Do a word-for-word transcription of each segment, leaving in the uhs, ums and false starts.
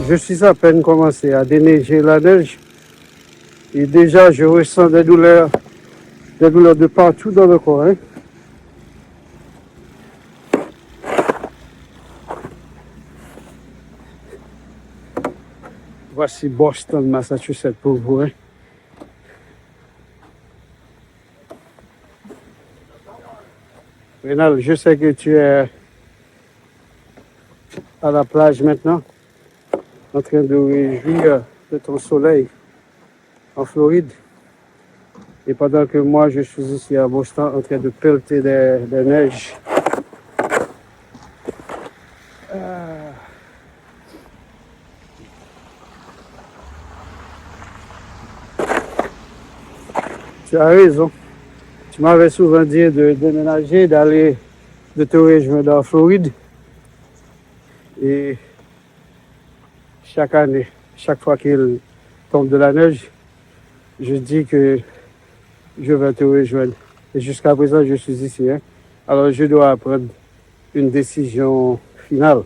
Je suis à peine commencé à déneiger la neige et déjà je ressens des douleurs, des douleurs de partout dans le corps, hein. Voici Boston, Massachusetts pour vous, hein. Rénal, je sais que tu es à la plage maintenant, en train de réjouir de ton soleil en Floride. Et pendant que moi, je suis ici à Boston, en train de pelleter des, des neiges. Ah. Tu as raison. Tu m'avais souvent dit de déménager, d'aller, de te rejoindre en Floride. Et chaque année, chaque fois qu'il tombe de la neige, je dis que je vais te rejoindre. Et jusqu'à présent, je suis ici, hein. Alors, je dois prendre une décision finale.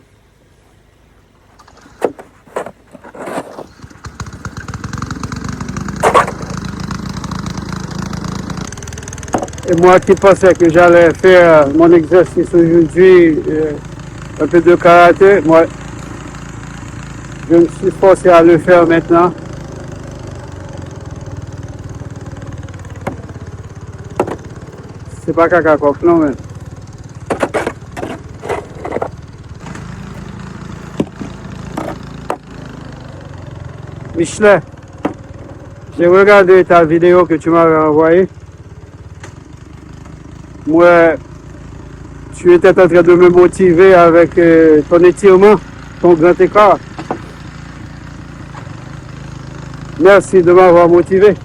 Et moi qui pensais que j'allais faire mon exercice aujourd'hui, euh, un peu de karaté, moi, je me suis forcé à le faire maintenant. Se pa kaka kòk non, men. Michelet, j'ai regardé ta vidéo que tu m'avais envoyée. Moi, tu étais en train de me motiver avec, euh, ton étirement, ton grand écart. Merci de m'avoir motivé.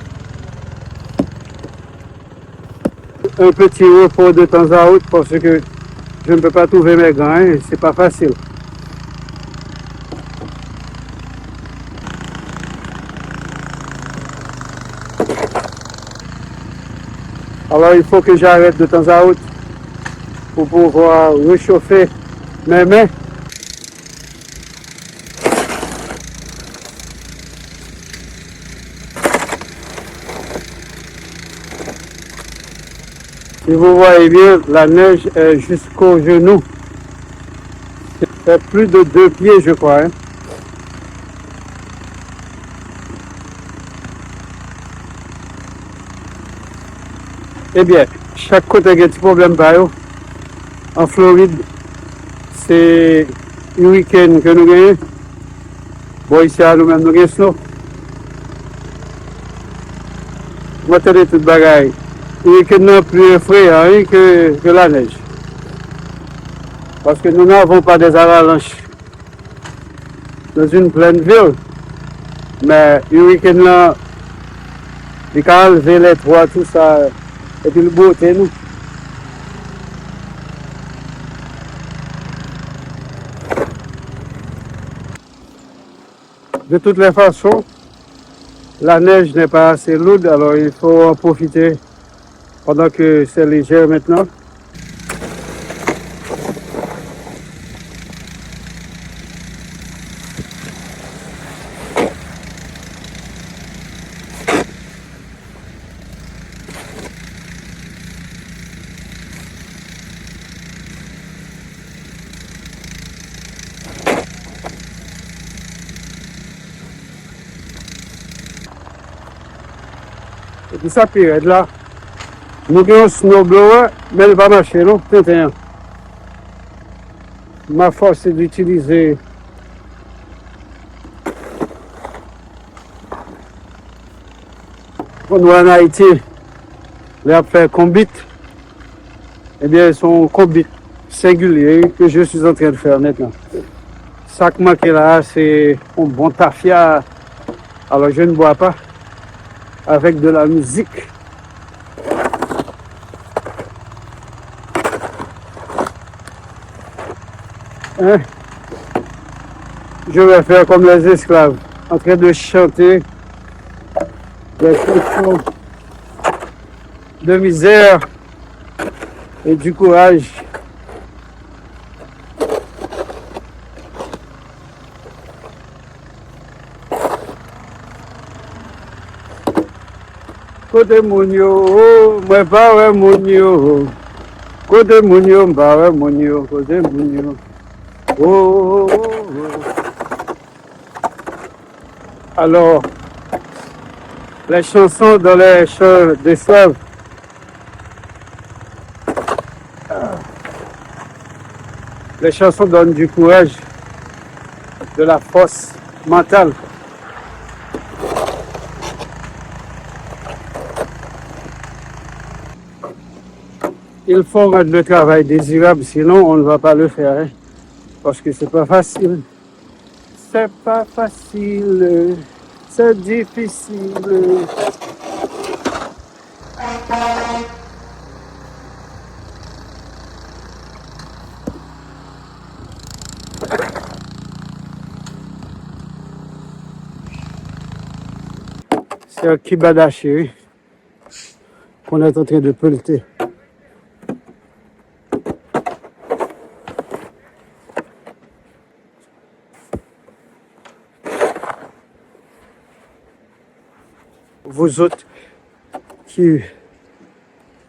Un petit repos de temps à autre parce que je ne peux pas trouver mes gants, hein, c'est pas facile. Alors, il faut que j'arrête de temps à autre pour pouvoir réchauffer mes mains. Si vous voyez bien, la neige est jusqu'au genou. Ça fait plus de deux pieds, je crois, hein. Ebyen, chak kote gen ti pwoblèm pa yo. An Florid, se hurricane ke nou genyen. Bò isi a, nou menm, nou gen snow. Mwen tande tout bagay. Hurricane nan pi efreyan, wi, ke, ke la neige. Parce que nous n'avons pas des avalanches dans une pleine ville. Men hurricane lan, li ka anlve lè twa, tou sa, epi l bwote nou. De toutes les façons, la neige n'est pas assez lourde, alors il faut en profiter pendant que c'est léger maintenant. Epi sa pi rèd la, nou gen yon snowblower, men li pa mache non, tenten an. M a fòse itilize, konn wè ann Ayiti, lè y ap fè konbit, ebyen, se yon konbit sengilye ke je suis en train de faire maintenant. Sa k manke la a, se yon bon tafya. Alors, je ne bois pas avec de la musique. Hein? Je vais faire comme les esclaves, en train de chanter des chansons de misère et du courage. Kote moun yo, oh, mwen pa wè moun yo. Kote moun yo, m pa wè moun yo. Kote moun yo, oh, oh, oh, oh. Alors, les chansons dans les champs d'esclaves. Les chansons donnent du courage, de la force mentale. Il faut rendre le travail désirable, sinon on ne va pas le faire, hein. Parce que c'est pas facile. C'est pas facile, c'est difficile. Se yon kibadache, wi. Qu'on est en train de pelleter. Vous autres qui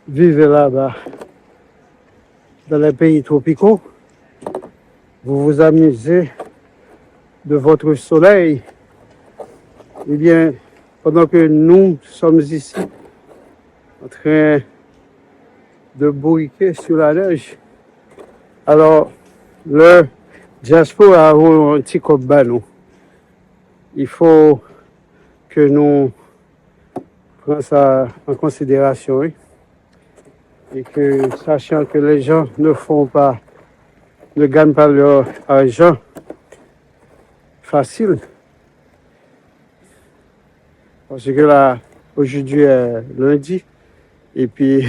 vivez là-bas, dans les pays tropicaux, vous vous amusez de votre soleil, eh bien, pendant que nous sommes ici en train de bourriquer sur la neige, alors le diaspora a voye yon ti kòb ba nou. Il faut que nous prend ça en considération, oui. Et que, sachant que les gens ne font pas, ne gagnent pas leur argent facile, parce que là, aujourd'hui est lundi, et puis,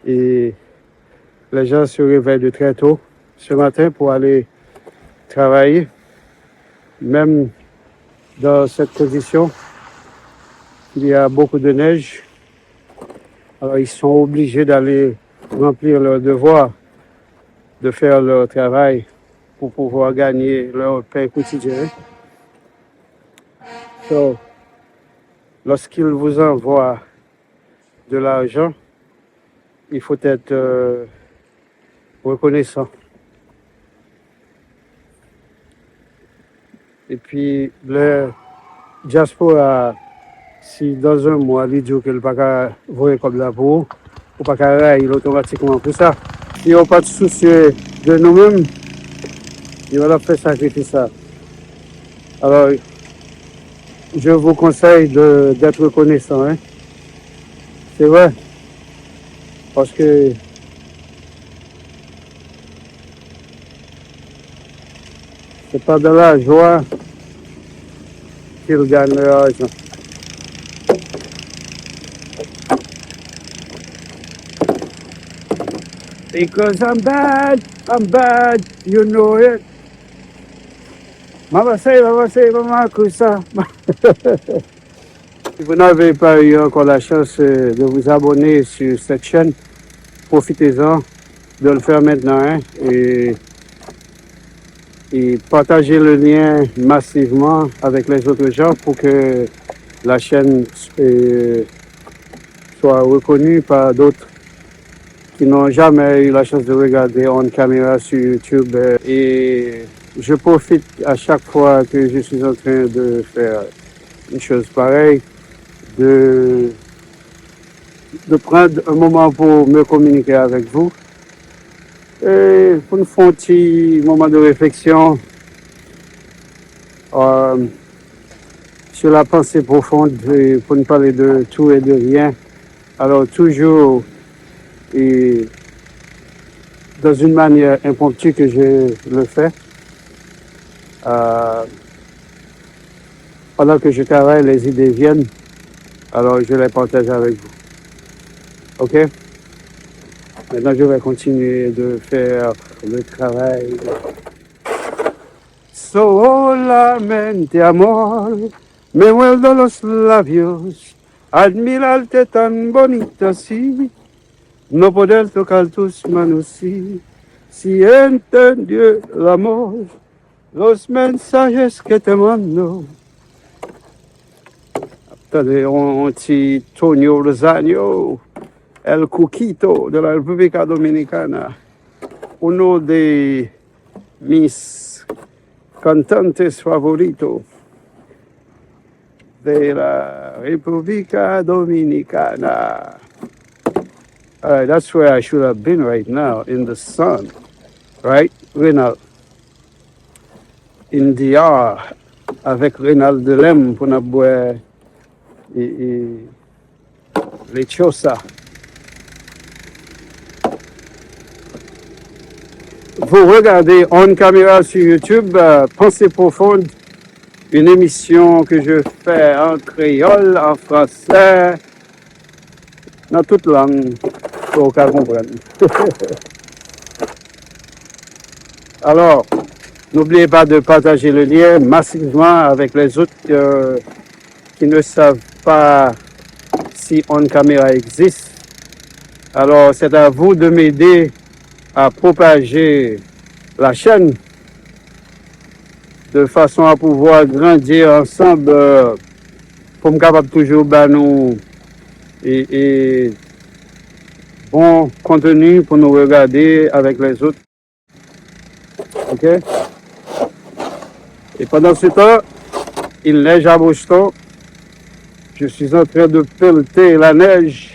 et les gens se réveillent de très tôt ce matin pour aller travailler. Même dans cette condition, il y a beaucoup de neige. Alors, ils sont obligés d'aller remplir leur devoir, de faire leur travail pour pouvoir gagner leur pain quotidien. So, lorsqu'ils vous envoient de l'argent, il faut être euh, reconnaissant. Epi lè dyaspora, si dans un mois li di w ke l pa ka voye kòb la pou ou, ou pa ka rayi l otomatikman pou sa. Si yo pa t sousye de nou menm, yo pa t ap fè sakrifis sa. Alors, je vous conseille de, d'être reconnaissant, hein. C'est vrai. Parce que c'est pas dans la joie qu'ils gagnent leur argent. Because I'm bad, I'm bad, you know it. Mama say, mama say, mama kusa. Si vous n'avez pas eu encore la chance euh, de vous abonner sur cette chaîne, profitez-en de le faire maintenant, hein, et, et partagez le lien massivement avec les autres gens pour que la chaîne euh, soit reconnue par d'autres qui n'ont jamais eu la chance de regarder on camera sur YouTube. Euh, et je profite à chaque fois que je suis en train de faire une chose pareille, de, de prendre un moment pour me communiquer avec vous. Et pour nous faire un petit moment de réflexion euh, sur la pensée profonde, et pour nous parler de tout et de rien. Alors, toujours et dans une manière impromptue que je le fais, euh, pendant que je travaille, les idées viennent, alors je les partage avec vous. OK? Maintenant, je vais continuer de faire le travail. Solamente amor, me muerdo los labios, admirarte tan bonito así, no poder tocar tus manos, sí, si entendí el amor, los mensajes que te mando. Tande yon, yon ti Tonio Rosario, El Cuquito de la República Dominicana, uno de mis cantantes favorito de la República Dominicana. All right, that's where I should have been right now, in the sun. Right, Renald? In D R, avec Renald Delem pou n ap bwè e, e, lechosa. Vous regardez On Camera sur YouTube, euh, Pensée Profonde, une émission que je fais en créole, en français, nan tout lang ke w ka konprann. Alors, n'oubliez pas de partager le lien massivement avec les autres, euh, qui ne savent pas si On Camera existe. Alors, c'est à vous de m'aider à propager la chaîne de façon à pouvoir grandir ensemble, euh, pou m kapab toujou ba nou e, e bon konteni pou nou regade avec les autres. OK? Et pendant ce temps, il neige à Boston. Je suis en train de pelleter la neige.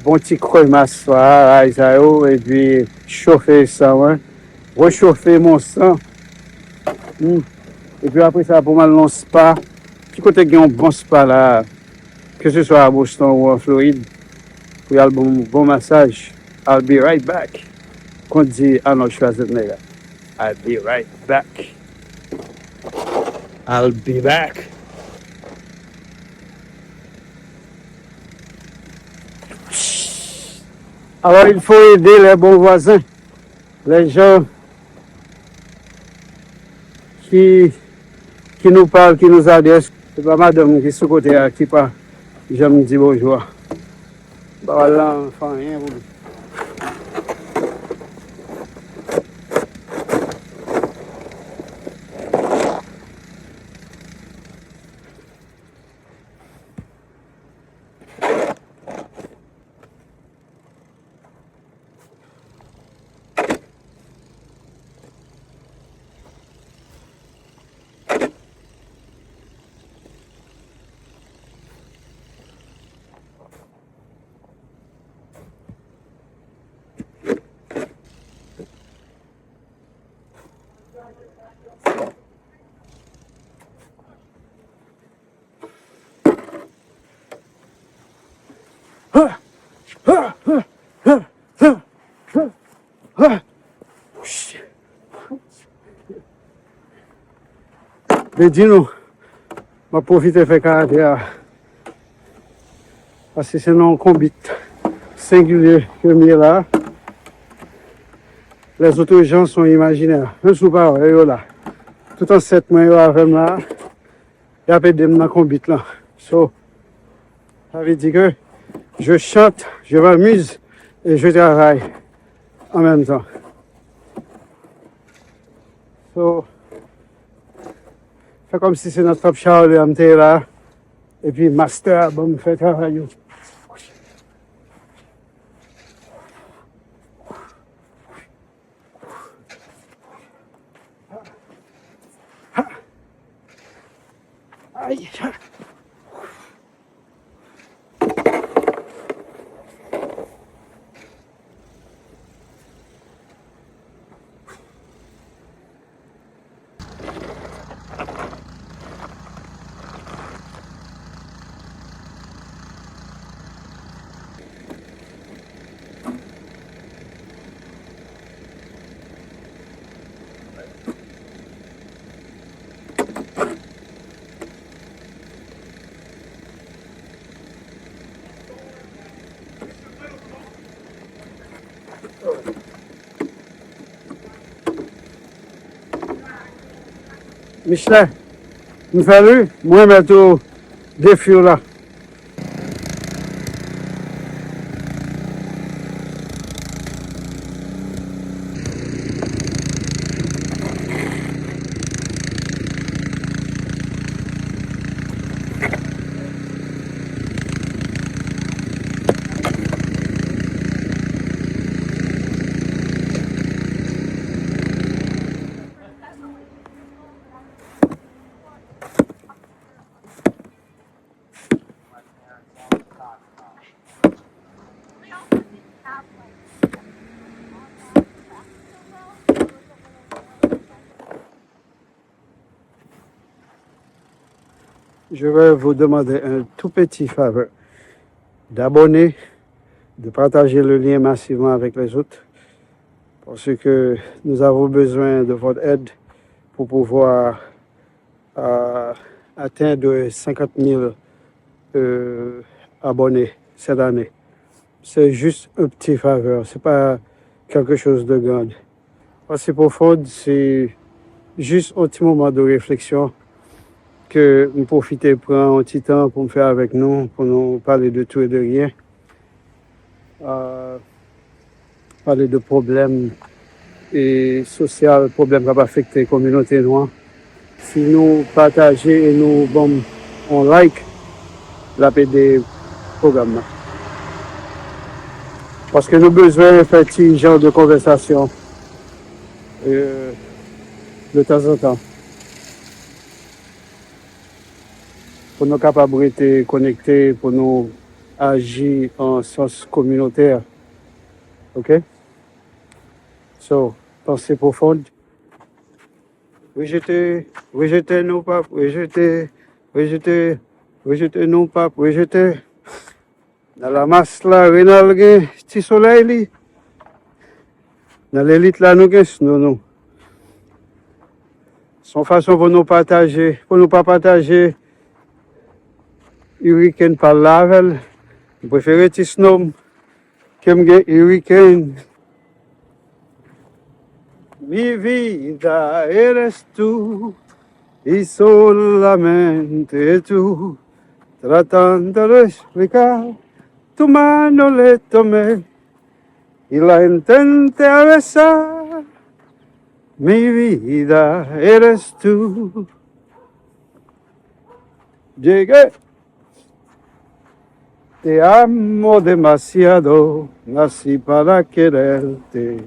Bon ti kremas sa, ray sa yo, epi chofe san mwen. Rechofe mon sang. Hmm. Epi apre sa, pou m al nan spa. Ki kote gen yon bon spa la? Ke se swa a Boston ou an Florid, pou y al ban m bon masaj. I'll be right back. Kon di Arnold Schwarzenegger, I'll be right back. I'll be back. Alors, il faut aider les bons voisins. Les gens qui, qui nous parlent, qui nous adressent, se pa madanm ki sou kote a ki pa janm di bonjou a. M pa pral nan fè anyen pou li. Vle di nou, m ap pwofite fè karate a. Paske se nan yon konbit sengilye ke m ye la. Les autres gens sont imaginaires. Menm si w pa wè yo la. Tout ansèt mwen yo avè m la. Y ap ede m nan konbit lan. So, ça veut dire que je chante, je m'amuse et je travaille en même temps. So, fè kòmsi se nan Trap Charlè a m te ye la. Epi master a ban m fè travay yo. Ay. Michelin, m fè l wi, m remèt ou defi w la. Je vais vous demander un tout petit faveur d'abonner, de partager le lien massivement avec les autres, parce que nous avons besoin de votre aide pour pouvoir euh, atteindre cinquante mille euh, abonnés cette année. C'est juste un petit faveur, c'est pas quelque chose de grand. Pansé pwofon, se jis yon ti moman de refleksyon ke m pwofite pran yon ti tan pou m fè avèk nou, pou nou pale de tout et de rien. Euh, pale de pwoblèm e sosyal, pwoblèm k ap afekte kominote nou an. Si nou pataje e nou ban m yon like, l ap ede pwogram nan. Paske nou bezwen fè ti jan de konvèsasyon euh, de tanzantan pou nou kapab rete konekte, pou nou aji an sans kominotè. Ok? So, panse pwofon. Rejete, rejete, nou p ap rejete, rejete, rejete, nou p ap rejete. Nan lamas la, Renal gen ti solèy li. Nan lelit la, nou gen sno nou. Se yon fason pou nou pataje, pou nou pa pataje iriken pa l la avè l. M prefere ti sno m ke m gen iriken. Mi vida eres tú, y solamente tú, tratando de explicar tu mano le tomé y la intenté a besar. Mi vida eres tú. Llegué. Te amo demasiado, nací para quererte.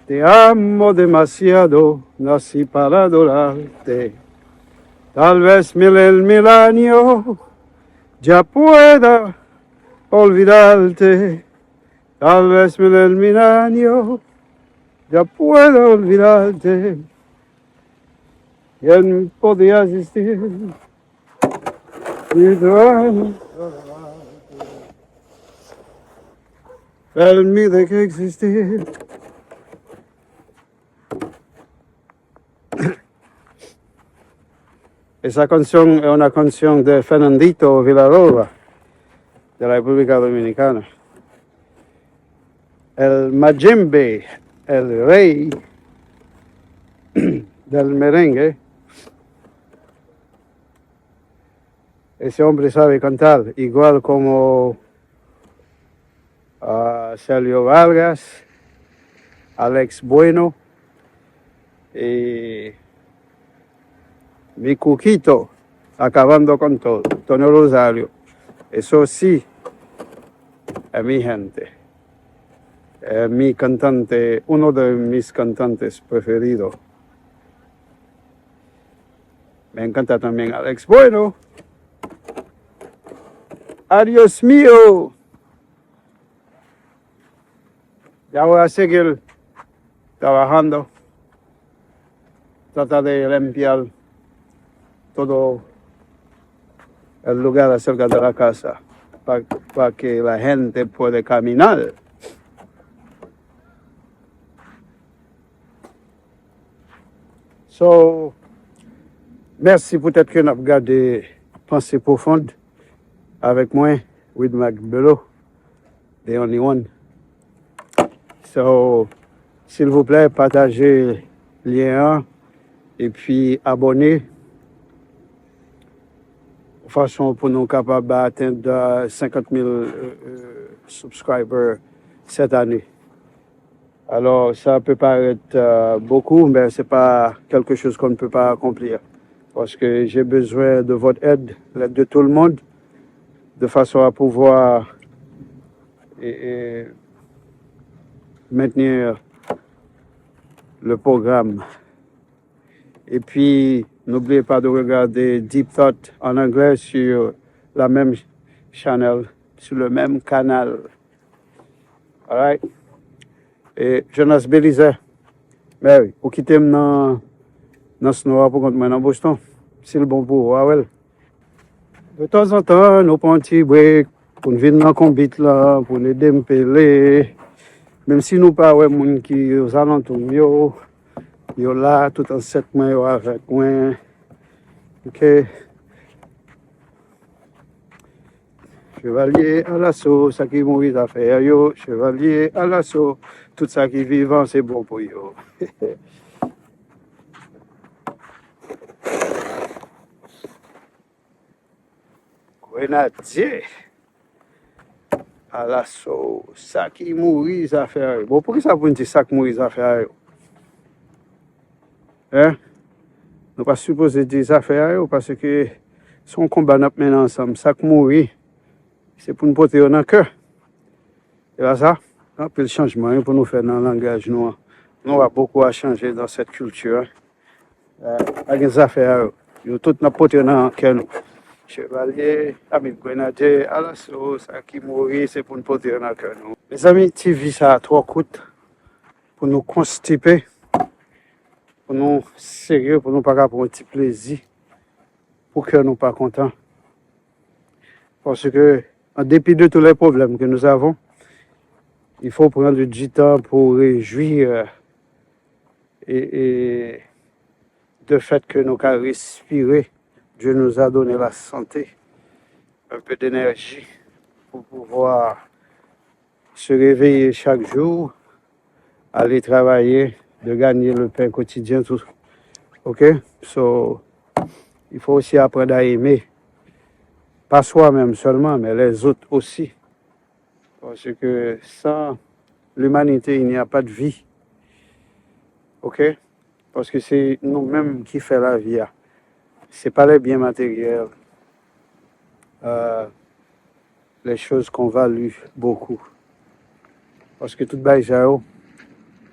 Te amo demasiado, nací para adorarte. Tal vez mil el mil años ya pueda olvidarte. Tal vez mil el mil años ya pueda olvidarte. ¿Quién podía existir? Permite que existir. Esa canción es una canción de Fernandito Villarroa, de la República Dominicana. El Majembe, el rey del merengue. Ese hombre sabe cantar igual como ah, Sergio Vargas, Alex Bueno, eh, Mi Cuquito, acabando con todo, Tony Rosario. Eso sí, es mi gente. Es mi cantante, uno de mis cantantes preferidos. Me encanta también Alex Bueno. Adiós mío. Ya voy a seguir trabajando. Trata de limpiar todo el lugar acerca de la casa para que la gente pueda caminar. So, mèsi poutèt ke n ap gade Panse Pwofond avèk mwen, Widmark Bello, the only one. So, silvouplè, pataje lyen an, epi abòne, fason pou nou kapab atenn senkant mil subscriber cette année. Alors, ça peut paraître euh, beaucoup, mais ce n'est pas quelque chose qu'on ne peut pas accomplir. Parce que j'ai besoin de votre aide, l'aide de tout le monde, de façon à pouvoir et, et maintenir le programme. Et puis, n'oubliez pas de regarder Deep Thought en anglais sur la même channel, sur le même canal. Alright. E Jonas Belizaire, Mary, ou kite m nan, nan snow a pou kont mwen nan Boston. Si l bon pou ou, w a wè l. De tanzantan, nou pran yon ti break pou n vin nan konbit lan, pou n ede m pele. Menm si nou pa wè moun ki ozalantou m yo, yo la, tout ansèt mwen yo avèk mwen. Ok. Chevalye alaso, sa ki mouri zafè yo. Chevalye alaso, tout sa ki vivan, se bon pou yo. Grenadye alaso, sa ki mouri zafè yo. Bon, poukisa pou n di sa k mouri zafè yo? Hein? Nou pa sipoze di zafè yo, paske se yon konba n ap mennen ansanm. Sa k mouri, se pou n pote yo nan kè. E pa sa, anpil chanjman wi pou nou fè nan langaj nou an. Nou va beaucoup à changer dans cette culture. Euh, pa gen zafè a yo. Yo tout n ap pote yo nan kè nou. Chevalye, ami grenadye, alaso, sa ki mouri, se pou n pote yo nan kè nou. Mezanmi, ti vi sa a twò kout pou nou konstipe, pou nou serye, pou nou pa ka pran yon ti plezi, pou kè nou pa kontan. Parce que, en dépit de tous les problèmes que nous avons, il faut prendre du temps pour réjouir et, et de fait que nous pouvons respirer. Dieu nous a donné la santé, un peu d'énergie pour pouvoir se réveiller chaque jour, aller travailler, de gagner le pain quotidien, tout. Ok? So, il faut aussi apprendre à aimer, pas soi-même seulement, mais les autres aussi. Parce que sans l'humanité, il n'y a pas de vie. Ok? Paske se nou menm ki fè lavi a. C'est pas les biens matériels, euh, les choses qu'on value beaucoup. Paske tout bagay sa yo,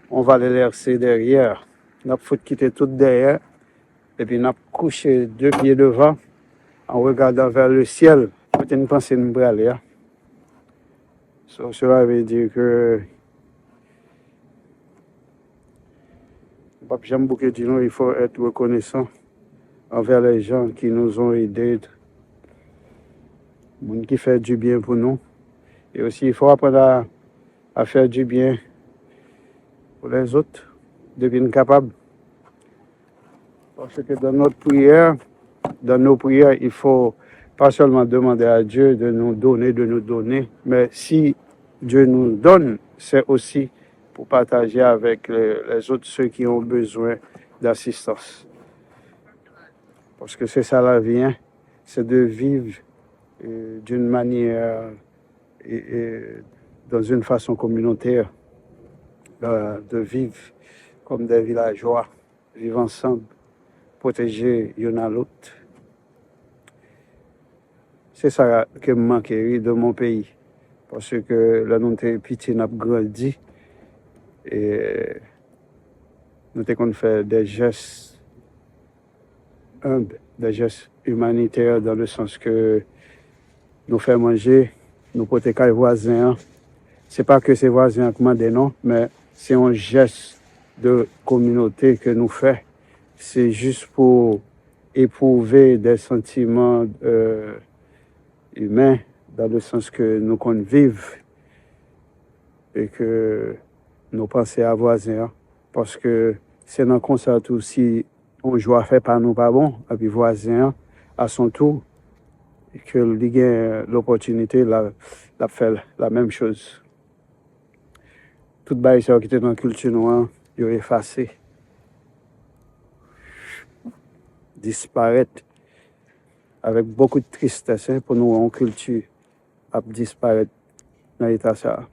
on va les laisser derrière. N ap fout kite tout dèyè, epi n ap kouche de pye devan, en regardant vers le ciel, kote n panse n prale a. So, cela veut dire que nou p ap janm bouke di nou, il faut être reconnaissant envers les gens qui nous ont aidés, moun ki fè du bien pou nou. Et aussi, il faut apprendre à, à faire du bien pour les autres, depi n kapab. Parce que dans notre prière, dans nos prières, il faut pas seulement demander à Dieu de nous donner, de nous donner, mais si Dieu nous donne, c'est aussi pour partager avec les, les autres, ceux qui ont besoin d'assistance. Parce que c'est ça la vie, hein, c'est de vivre euh, d'une manière et, et dans une façon communautaire, euh, de vivre comme des villageois, vivre ensemble, protéger youn a lòt. Se sa ke m manke, wi, de mon pays. Paske lè nou te piti, n ap grandi, e nou te konn fè de jès humble, des gestes humanitaires dans le sens que nou fè manje, nou pote kay vwazen an. Se pa ke se vwazen an k mande non, men se yon jès de kominote ke nou fè. Se jis pou epwouve de santiman, euh, imen, dans le sens que nou konn viv e ke nou panse a vwazen an. Paske se nan konsa tou, si yon jou afè pa nou pa bon, epi vwazen an, à son tour, ke li gen lopòtinite, l a, l ap fè la menm choz. Tout bagay sa yo ki te nan kilti nou an, yo efase, disparèt, avec beaucoup de tristesse, hein, pou nou wè yon kilti ap disparèt nan eta sa a.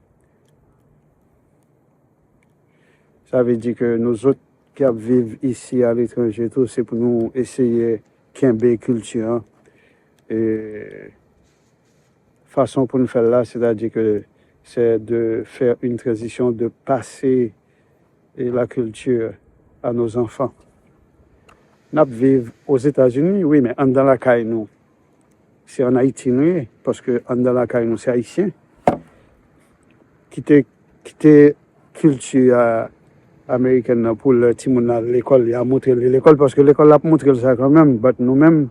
Sa vle di ke nou zòt ki ap viv isi aletranje tou, se pou nou eseye kenbe kilti an. E fason pou n fè l la, c'est-à-dire que c'est de faire une transition, de passer la culture à nos enfants. N ap viv Ozetazini, wi, men anndan lakay nou, se ann Ayiti nou ye, paske anndan lakay nou, se Ayisyen. Kite, kite kilti a, amerikèn nan pou lè timoun nan al lekòl, y a montre li lekòl, paske lekòl la ap montre l sa kanmenm, but nou menm,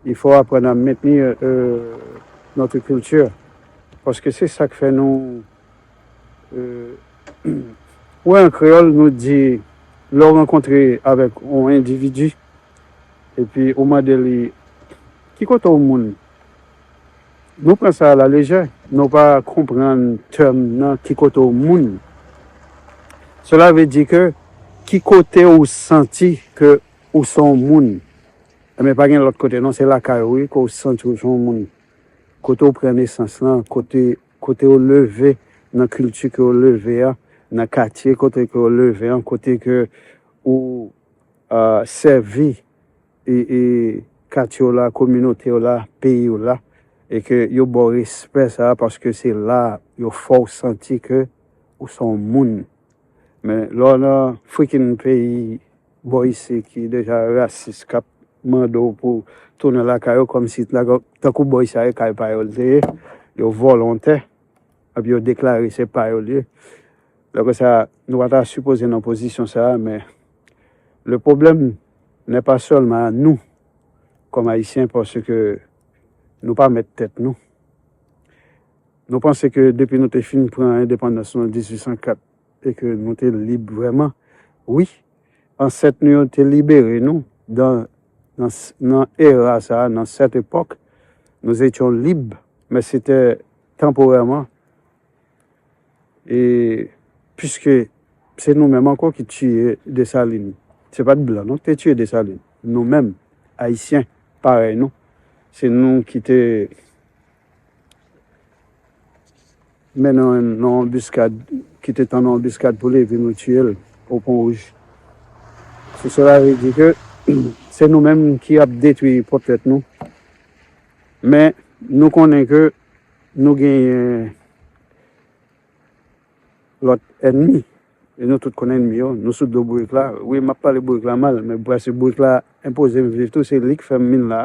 Il faut apprendre à maintenir euh, notre culture. Paske se sa k fè nou. Euh, wè, an kreyòl, nou di, lè w rankontre avèk yon endividi, epi ou mande li, ki kote w moun? Nou pran sa a la lejè. Nou pa konprann tèm nan, ki kote w moun. Cela veut dire que ki kote ou santi ke ou se yon moun. Ebyen, pa gen lòt kote non, se lakay ou wi, ke ou santi ou se yon moun. Kote ou pran nesans lan, kote, kote ou leve, nan kilti ke ou leve a, nan katye kote ke ou leve an, kote ke ou uh, sèvi e, e katye w la, kominote w la, peyi w la, e ke yo ba w respè sa a, paske se la yo fè w santi ke ou se yon moun. Men lè w nan frikin peyi bò isi ki deja rasis, k ap mande w pou tounen lakay yo, kòmsi tankou bò isi a e kay pa yo l te ye, yo vòlonte, epi yo deklare se pa yo l ye. Lè konsa, nou pa ta sipoze nan pozisyon sa a, men le problème n'est pas seulement à nous, kòm Ayisyen, paske nou pa mèt tèt nou. Nou panse ke depi nou te fin pran endepandans nou an dizuit san kat e ke nou te lib vrèman, wi, ansèt nou yo te libere nou dan, nan, nan era sa a, nan cette époque, nous étions libres, mais c'était temporairement. E piske se nou menm ankò ki tiye Desalin. Se pa t blan non ki te tiye Desalin. Nou menm, Ayisyen, parèy nou. Se nou ki te mennen nan yon anbiskad, ki te tann yon anbiskad pou leve nou tiye l o Pon Wouj. Se sela vle di ke se nou menm ki ap detwi pwòp tèt nou. Men nou konnen ke nou genyen lòt ènmi. E nou tout konn ènmi yo. Nou sou do bourik la. Wi, m ap pale bourik la mal, men paske bourik la enpoze m viv tou, se li k fè m vin la.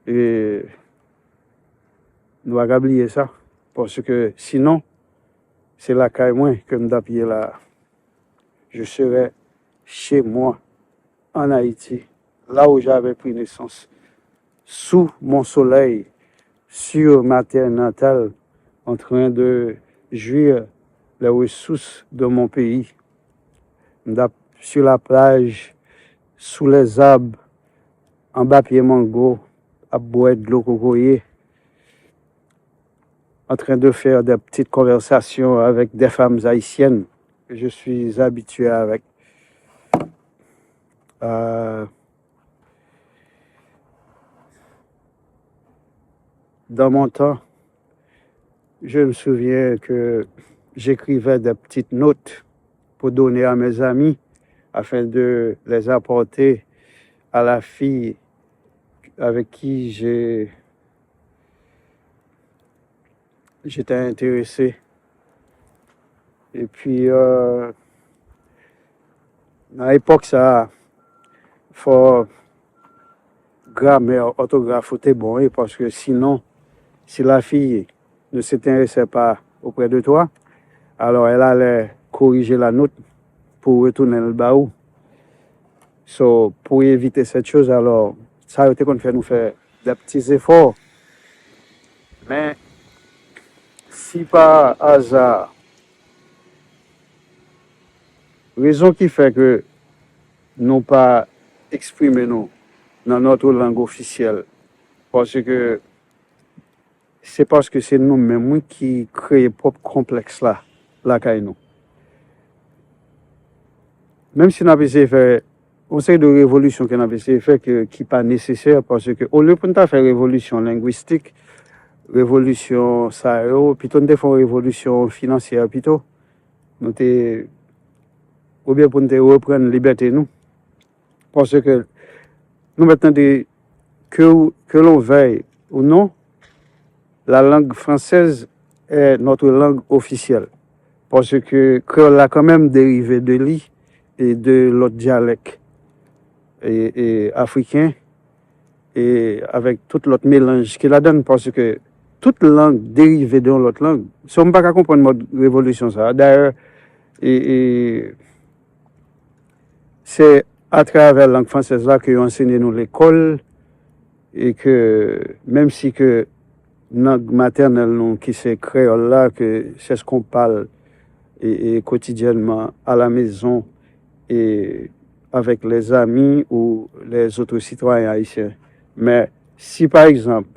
E nou pa ka bliye sa. Paske sinon, se lakay mwen ke m t ap ye la. Je serai chez moi, en Haïti, là où j'avais pris naissance, sous mon soleil, sur ma terre natale, en train de jouir les ressources de mon pays. M t ap sur la plage, sous les arbres, anba pye mango, ap bwè dlo kokoye, en train de faire des petites conversations avec des femmes haïtiennes que je suis habitué avec. Euh, dans mon temps, je me souviens que j'écrivais des petites notes pour donner à mes amis afin de les apporter à la fille avec qui j'ai j'étais intéressé. Epi, euh, nan epòk sa a, fò gramè, òtograf ou te bon, wi, paske sinon, si la fille ne s'intéressait pas auprès de toi, alors elle allait corriger la note pour retourner le ba ou. So, pou evite cette chose, alors, sa yo te konn fè nou fè de petits efforts. Men, si pa aza, rezon ki fè ke nou pa eksprime nou nan notre langue officielle, paske se paske se nou menm, wi, ki kreye pwòp konplèks la lakay nou. Menm si n ap eseye fè yon seri de revolisyon ke n ap eseye fè ke, ki pa nesesè, paske olye pou n ta fè revolisyon lengwistik, revolisyon sa yo, pito n te fè yon revolisyon finansyè pito. Nou te, oubyen pou n te reprann libète nou. Paske nou mèt tande, que, que l'on veuille ou non, la langue française est notre langue officielle. Paske kreyòl la kanmenm derive de li e de lòt dyalèk e, e afriken e avèk tout lòt melanj ki ladan l, paske tout lang derive de yon lòt lang. So, m pa ka konprann mòd revolisyon sa a. Dayè, e, e, se atravè lang fransèz la ke yo ansenye nou lekòl, e ke menm si ke lang matènèl nou ki se kreyòl la, ke c'est ce qu'on parle e, e quotidiennement à la maison et avec les amis ou les autres citoyens haïtiens. Men si pa egzanp,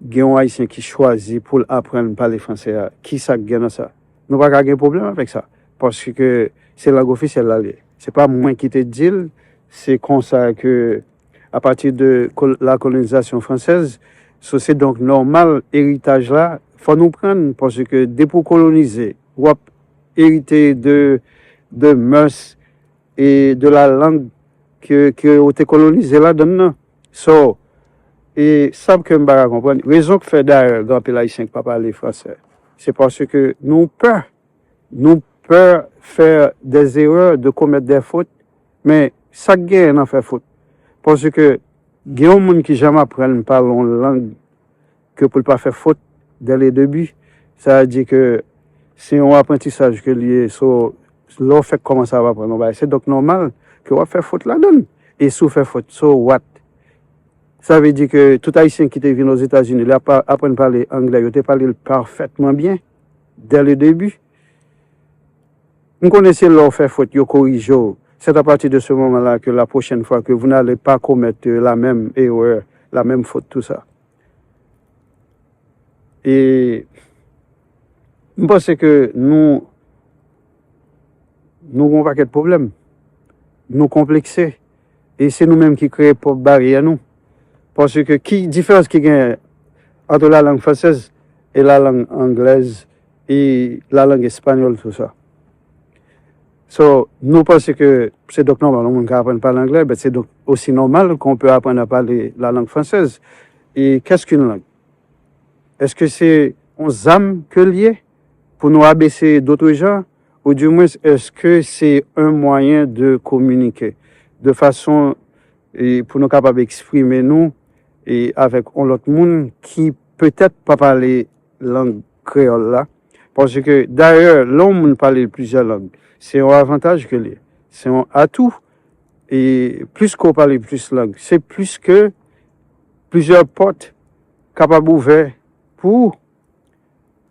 gen yon Ayisyen ki chwazi pou l aprann pale franse a, ki sa k gen nan sa? Nou pa ka gen pwoblèm avèk sa. Paske se lang ofisyèl la li ye. Se pa mwen ki te di l, se konsa ke, à partir de col- la colonisation française, so se donk nòmal eritaj la, fò nou pran l, paske depi w kolonize, w ap erite de, de mœurs et de la langue ke, ke w te kolonize ladan l nan. So, e sa ke m pa ka konprann, rezon k fè dayè gen anpil Ayisyen k pa pale franse, se paske nou pè. Nou pè faire des erreurs, de commettre des fautes, men sa k genyen nan fè fot? Paske gen yon moun ki janm aprann pale yon lang ke pou l pa fè fot dès le début. Sa vle di ke se yon aprantisaj ke li ye. So, lè w fèk kòmanse ap aprann yon bagay, se donk nòmal ke w ap fè fot ladan l. E si w fè fot, so what? Sa vle di ke tout Ayisyen ki te vin Ozetazini, lè y ap pa- aprann pale anglè, yo te pale l pafètman byen dès le début. M konnen se lè w fè fot, yo korije w. C'est à partir de ce moment-là que la prochaine fois que vous n'allez pas commettre la même erreur, la même faute, tout ça. E m panse ke nou, nou gen yon pakèt pwoblèm. Nou konplekse. E se nou menm ki kreye pwòp baryè nou. Paske ki diferans ki gen entre la langue française et la langue anglaise et la langue espagnole, tout ça? So, nou panse ke se donk nòmal yon moun ka aprann pale anglè, ben se donk osi nòmal qu'on peut apprendre à parler la langue française. Et qu'est-ce qu'une langue? Èske se yon zam ke l ye pou nou abese d'autres gens? Ou du moins, èske se un moyen de communiquer de façon e, pou nou kapab eksprime nou e, avèk yon lòt moun ki petèt pa pale lang kreyòl la? Paske dayè, lè yon moun pale plizyè lang, se yon avantaj ke l ye, se yon atou. E plis ke w pale plis lang, se plis ke plizyè pòt kapab ouvè pou ou.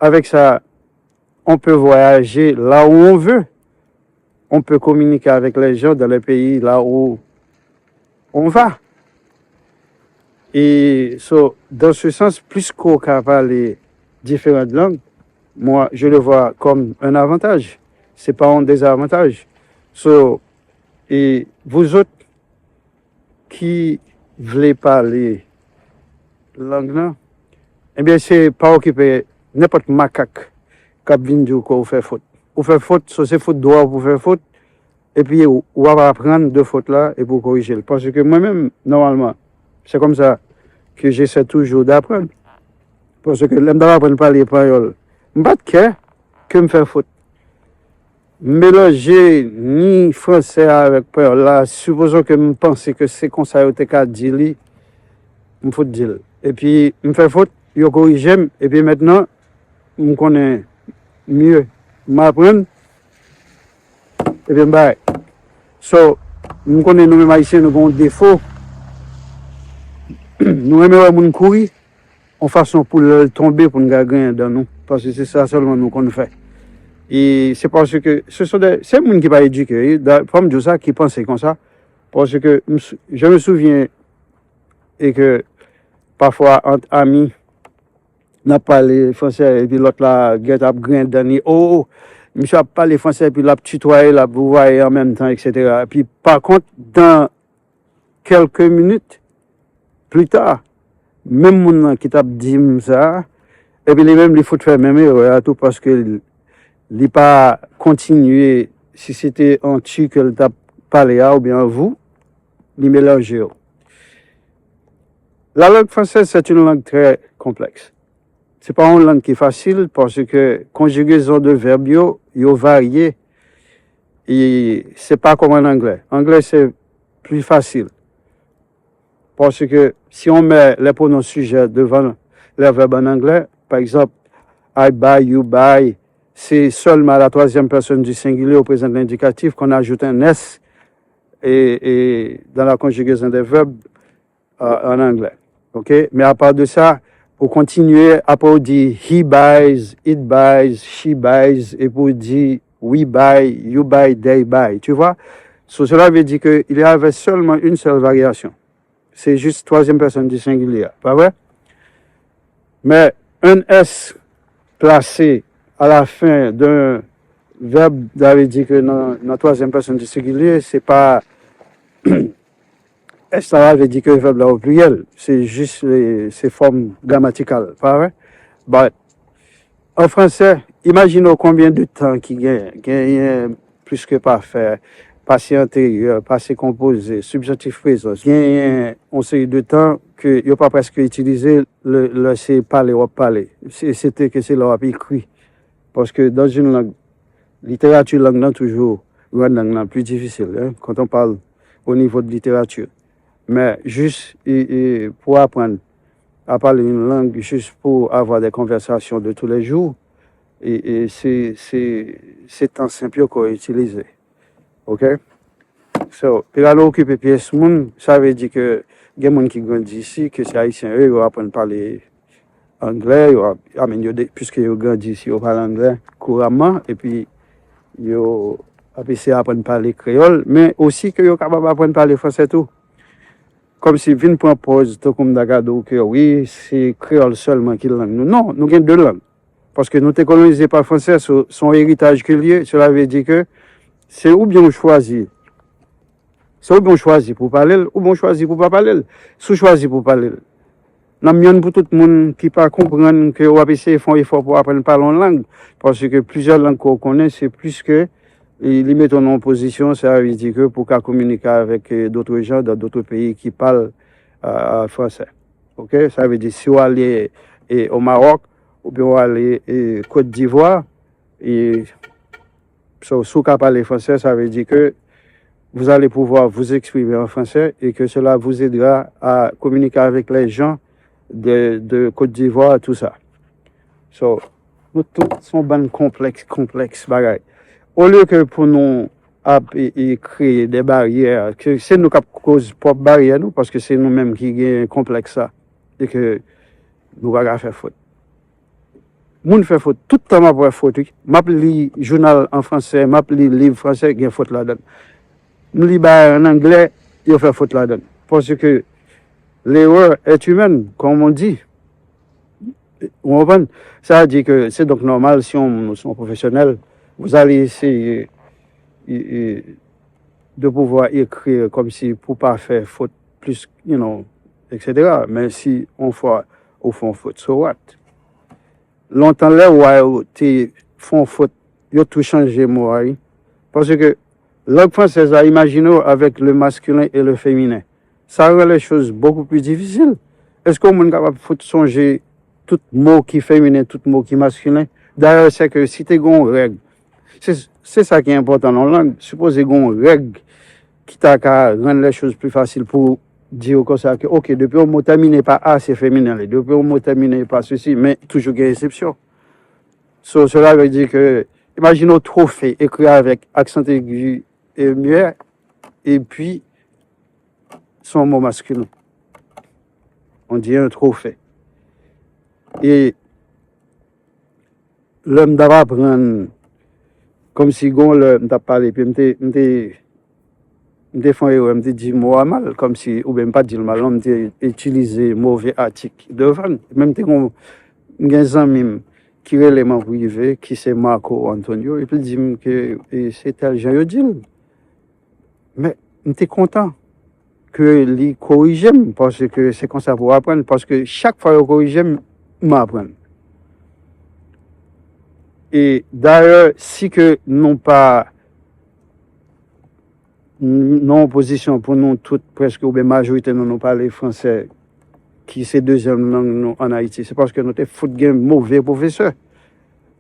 Avec ça, on peut voyager là où on veut. On peut communiquer avec les gens dans les pays là où on va. Et so, dans ce sens, plus qu'on ka pale diferan lang, moi, je le vois comme un avantage. C'est pas un désavantage. So, et vous autres, ki vle pale lang nan, ebyen, se pa okipe nenpòt makak k ap vin di w ke w fè fot. Ou fè fot, so se fot dwa w pou fè fot, epi w ap aprann de fot la epi w korije l. Paske mwen menm, nòmalman, se konsa ke j'essaie toujours d'apprendre. Paske lè m t ap aprann pale panyòl, m pa t kè ke m fè fot. M melanje ni franse a avèk panyòl la, sipozon ke m panse ke se konsa yo te ka di li, m fout di l. Epi m fè fot, yo korije m, epi mentnan, m konnen mye. M aprann, epi m bay. So, m konnen nou menm Ayisyen, nou gen yon defo. Nou renmen wè moun kouri, yon fason pou lè l tonbe pou n ka griyen dan nou. Paske se sa sèlman nou konn fè. E se paske se son de, se moun ki pa edike, wi. Da- fò m di w sa, ki panse konsa. Paske m sou- je me souviens e ke pafwa ant ami, n ap pale franse epi lòt la gentan ap griyen dan li. O, misye ap pale franse epi l ap titwaye, l ap vouvaye an menm tan, etsetera. Epi pa kont, dan kèlke minit pli ta, menm moun nan ki t ap di m sa, epi li menm li fout fè menm erè a tou paske li, li pa kontinye, si se te an tu ke l t ap pale a oubyen an vous, li melanje yo. La langue française, c'est une langue très complexe. Se pa yon lang ki fasil paske konjigezon de vèb yo, yo varye. E se pa kòm an anglè. Anglè se pli fasil. Paske si on met les pronoms sujets devant les verbes en anglais, par exemple, I buy, you buy, c'est seulement à la troisième personne du singulier au présent de l'indicatif qu'on ajoute un S et, et dans la conjugaison des verbes euh, en anglais. Ok? Men apa de sa, ou kontinye, apre ou di he buys, it buys, she buys, epi ou di we buy, you buy, they buy. Tu vois? So, cela veut dire qu'il y avait seulement une seule variation. C'est juste troisième personne du singulier, pas vrai? Mais un S placé à la fin d'un verbe, ça veut dire que dans, dans la troisième personne du singulier, c'est pas S la, ça veut dire que le verbe là au pluriel, c'est juste les, ces formes grammaticales, pas vrai? But, an fransè, imajine w konbyen de tan ki genyen. Genyen plis ke pafè, pase anteryè, pase konpoze, sibjantif prezans. Genyen yon seri de tan ke yo pa prèske itilize lè, lè se pale w ap pale. Se, se te ke se lè w ap ekri. Paske dans une langue, literati lang nan toujou rann lang nan pli difisil, hein, quand on parle au niveau de littérature. Men jis e, e, pou aprann à parler une langue juste pour avoir des conversations de tous les jours, e, e se, se, se tan senp yo ke w itilize. Ok? So, piga nou okipe pyès moun, sa vle di ke gen moun ki grandi isi, ke se ayisyen yo, yo aprann pale anglè, yo ap, I mean, yo de, piske yo grandi isi, yo pale anglè kouramman, epi yo ap eseye aprann pale kreyòl, men osi ke yo kapab aprann pale fransè tou. Kòmsi vin pran pòz, tankou m ta ka di w ke wi, se kreyòl sèlman ki lang nou. Non, nou gen de lang. Paske nou te kolonize pa fransè, se, se yon eritaj ke l ye, sela vle di ke se oubyen ou chwazi. Se oubyen ou chwazi pou w pale l, oubyen ou chwazi pou w pa pale l. Si w chwazi pou w pale l, n ap yonn pou tout moun ki pa konprann ke w ap eseye fè yon efò pou w aprann pale yon lang, paske plizyè lang ke w konnen, se plis ke li, li mete w nan yon pozisyon, sa vle di ke pou w ka kominike avèk, eh, d'autres gens dans d'autres pays qui parlent, euh, français. Ok? Sa vle di, si w ale, eh, o Mawòk, oubyen w ale, eh, Kot Divwa, e So, si w ka pale fransè, sa vle di ke vous allez pouvoir vous exprimer en français et que cela vous aidera à communiquer avec les gens de, de Côte d'Ivoire, tout ça. So, nou tout se yon bann konplèks, konplèks bagay. Olye ke pou nou ap e, e kreye de baryè, ke se nou k ap koz pwòp baryè nou, paske se nou menm ki gen konplèks sa, e ke nou pa ka fè fòt. Moun fè fòt. Tout tan m ap wè fòt, wi. M ap li jounal an fransè, m ap li liv fransè, gen fòt ladan l. M li bagay an anglè, yo fè fòt ladan l. Paske l'erreur est humaine, comme on dit. Ou konprann? Sa di ke se donk nòmal si yon moun ou si yon pwofesyonèl, vous allez essayer, e, e, de pouvoir écrire kòmsi pou pa fè fòt plis, you know, et cetera. Men si yon fwa ou fè yon fòt, so what? Lontan lè wa yo te fè yon fòt, yo tou chanje mo a, wi. Paske lang fransèz la, imajine w avec le masculin et le féminin. Ça rend les choses beaucoup plus difficiles. Èske yon moun kapab fout sonje tout mo ki feminen, tout mo ki maskilen? Dayè, se ke si te gen yon règ, se, se sa ki enpòtan nan yon lang, sipoze gen yon règ ki ta ka rann les choses plus faciles pou di yo konsa ke, ok, depi yon mo tèmine pa a, se feminen li. Depi yon mo tèmine pa sesi, men toujou gen eksepsyon. So, cela veut dire que, imajine yon twofe ekri avèk aksan egi e myè, epi se yon mo maskilen. On dirait un trophée. E lè m t ap aprann, kòmsi gon lè m t ap pale, epi m te, m te, m te fè yon erè, m te di mo a mal, kòmsi, oubyen m pa t di l mal, non, m te itilize move atik devan l. Men m te gon, m gen zanmi m ki rele m an prive, ki se Marco Antonio, epi l di m ke, e, se tèl jan yo di l. Men m te kontan ke li korije m, paske se konsa pou w aprann, paske chak fwa yo korije m, m aprann. E dayè, si ke nou pa n-, nan yon pozisyon pou nou tout, prèske, oubyen majorite nou, nou pale fransè, ki se dezyèm lang nou ann Ayiti, se paske nou te fout gen move pwofesè.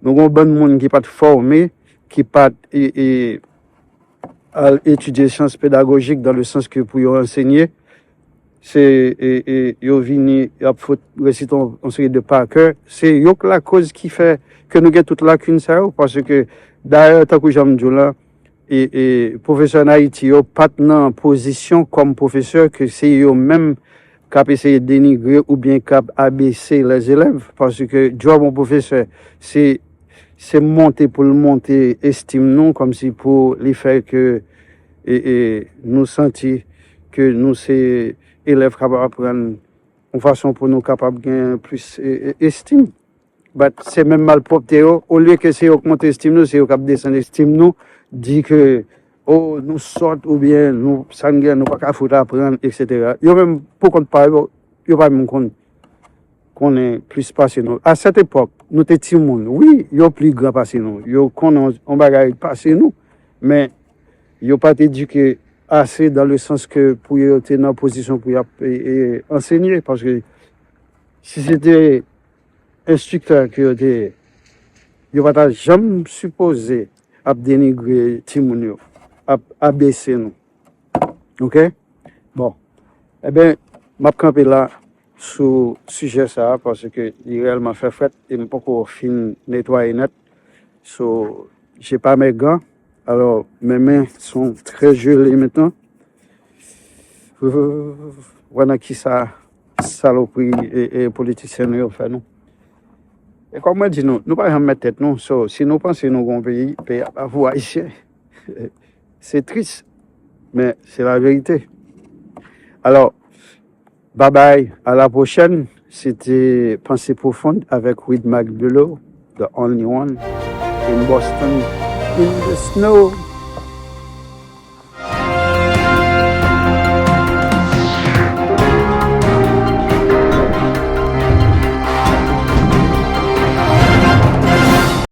Nou gen yon bann moun ki pa t fòme, ki pa t, e, e, al etidye syans pedagojik dans le sens que pou yo ansenye, se, e, e, yo vini, y ap fout resite yon, yon seri de pa kè. Se yo k lakoz ki fè ke nou gen tout lakin sa yo, paske dayè, tankou jan m di w la, e, e pwofesè ann Ayiti yo pa t nan pozisyon kòm pwofesè ke se yo menm k ap eseye denigre oubyen k ap abese lèzelèv, paske djòb yon pwofesè, se, se monte pou l monte estim nou, kòmsi pou li fè ke, e, e, nou santi ke nou se elèv k ap aprann yon fason pou nou kapab gen plis, e, e, estim. But se menm malpwòpte yo, olye ke se yo k monte estim nou, se yo k ap desann estim nou, di ke, o, nou sòt oubyen nou, sa n gen, nou pa ka fout aprann, etsetera. Yo menm, pou kont pa yo, yo pa menm konn, konnen plis pase nou. A sèt epòk, nou te timoun. Wi, yo pli gran pase nou. Yo konnen yon, yon bagay pase nou. Men, yo pa t edike ase dans le sens ke pou yo te nan pozisyon pou y ap, e, e, ansenye. Paske si se te enstriktè ke yo te ye, yo pa ta janm sipoze ap denigre timoun yo, ap abese nou. Oke? Bon. Eben, m ap kanpe la sou sijè sa a, paske li reyèlman fè frèt e m poko fin netwaye nèt. So, j'ai pas mes gants. Alò, men men sont très gelés maintenant. Wè nan ki sa salopri e, e politisyen nou yo fè nou. E kòm mwen di nou, nou pa janm mèt tèt nou. So, si nou panse nou gon peyi, peyi a pa pou Ayisyen. Se tris, men se la verite. Alò, bye bye, à la prochaine. Se te Panse Pwofonn avèk Read Mac Belo, the only one in Boston, in the snow.